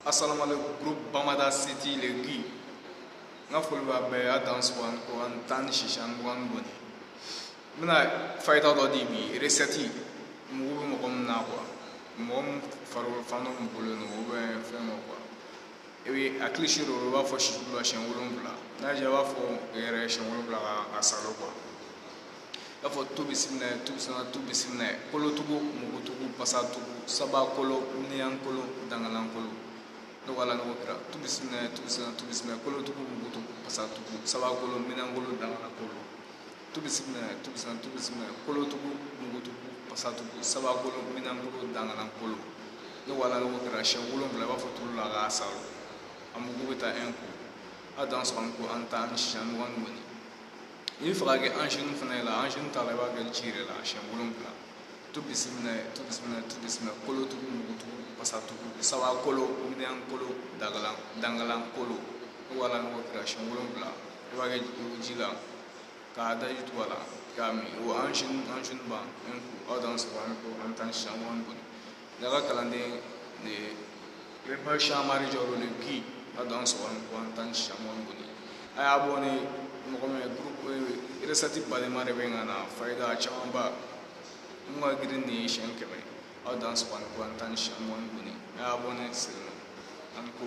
Assalamu alaikum, groupe Bamada City le Guy. N ka foli b'a bɛɛ a dan sɔgɔ ani ko an tan ni sisi ani mugan ni gɔni. N bɛna fayida dɔ di bi, recette mugu bɛ mɔgɔ min na quoi, mɔgɔ min farikolo fan dɔ mugulen don ou bien fɛn dɔ quoi. I bɛ a kilisi dɔ i b'a fɔ situlu la siɲɛ 7, n'a diya i b'a fɔ yɛrɛ siɲɛ 7 ka a salo quoi. I b'a fɔ tu bisimila, tu bisimila, tu bisimila, kolotugu, mugutugu, pasatugu, sabakolo, miyankolo, dangalankolo. Ne ko Ala, ne ko kira, tu bisimila, tu bisimila, tu bisimila, kolotugu, mugutugu, pasatugu, sabakolo, miyankolo, dangalankolo. Tu bisimila, tu bisimila, tu bisimila, kolotugu, mugutugu, pasatugu, sabakolo, miyankolo, dangalankolo. Ne ko Ala, ne ko kira, siɲɛ 7 i b'a fɔ tulu la k'a salo. A mugu bɛ taa un coup. A dan sɔgɔ ni ko an tan ni sisi ani mugan ni gɔni. N'i bɛ fɛ ka kɛ angine fana la, angine t'a la, i b'a kɛ ji yɛrɛ la siɲɛ 7. Tu bisimila, tu bisimila, tu bisimila, kolotugu, mugutugu, pasatugu, sabakolo, miyankolo, dagalan, dangalankolo. Ne ko Ala, ne ko kira, siɲɛ 7 i b'a kɛ ji la k'a daji tugu a la k'a min. O angine, angine ban un coup. Aw dan sɔgɔ ani ko an tan ni sisi ani mugan ni gɔni. Ne ka kalanden de ye Chamari Jɔro le Guy. Aw dan sɔgɔ ani ko an tan ni sisi ani mugan ni gɔni. A y'a bɔ ni mɔgɔ min ye groupe recette balima de bɛ ka na fayida camanba. Mun ka girin nin ye siɲɛ 100. Aw dan sɔgɔ ani ko an tan ni sisi ani mugan ni gɔni. A y'a bɔ ne sigi ani ko.